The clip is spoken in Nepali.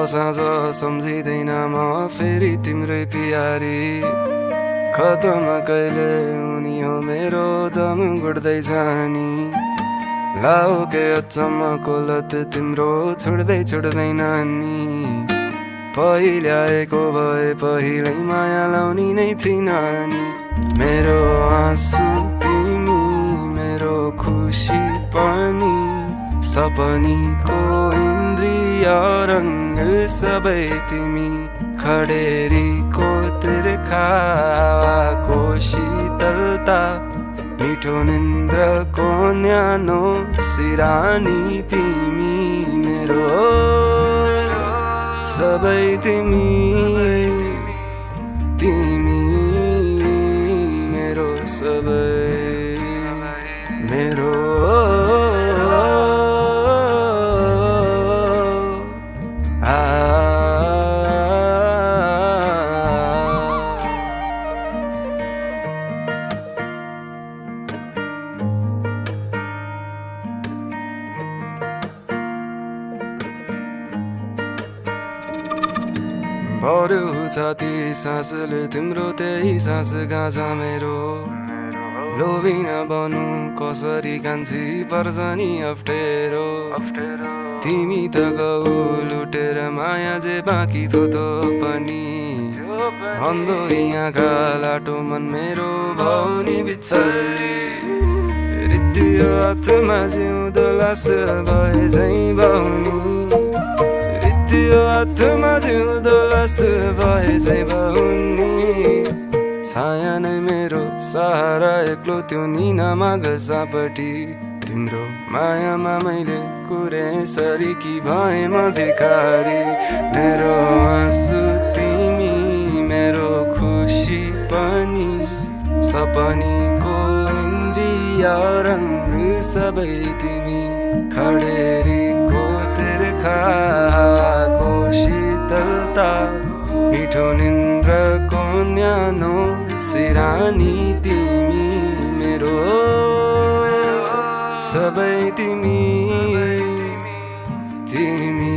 साँझ सम्झिँदैन म फेरि तिम्रै प्यारी खतमा कहिले उनी हो मेरो दम गुड्दै जानी लाओ के अचम्मको लत तिम्रो छुट्दैन नि पहिल्याएको भए पहिल्यै माया लाउने नै थिइन नि मेरो आँसु तिमी मेरो खुसी पनि सपनीको इन्द्रिय रङ्ग सबै तिमी खडेरीको तिर्खाको शीतलता मिठो निन्द्रको न्यानो सिरानी तिमी मेरो सबै तिमी तिमी मेरो सबै मेरो भर्यो छाती सासले तिम्रो त्यही सास गाँजा मेरो लोभी नबनु कसरी कान्छी पर्छ नि अप्ठ्यारो तिमी त गौ लुटेर माया जे बाँकी थोतो पनि अन्धो यहाँका लाटो मन मेरो भौनी बिच्छली रित्तियो हातमा जिउँदो लास भए झै भौनी त्यो हातमा जिउँदो लास भए झै भौनी छाया नै मेरो सहारा एक्लो त्यो निनामा घसापट्टि तिम्रो मायामा मैले कुरे सरीकी भए म भिखारी मेरो आँसु तिमी मेरो खुसी पनि सपनीको इन्द्रिय रङ्ग सबै तिमी खडेरीको तिर्खाको शीतलता मिठो निन्द्रको न्यानो सिरानी तिमी मेरो सबै तिमी तिमी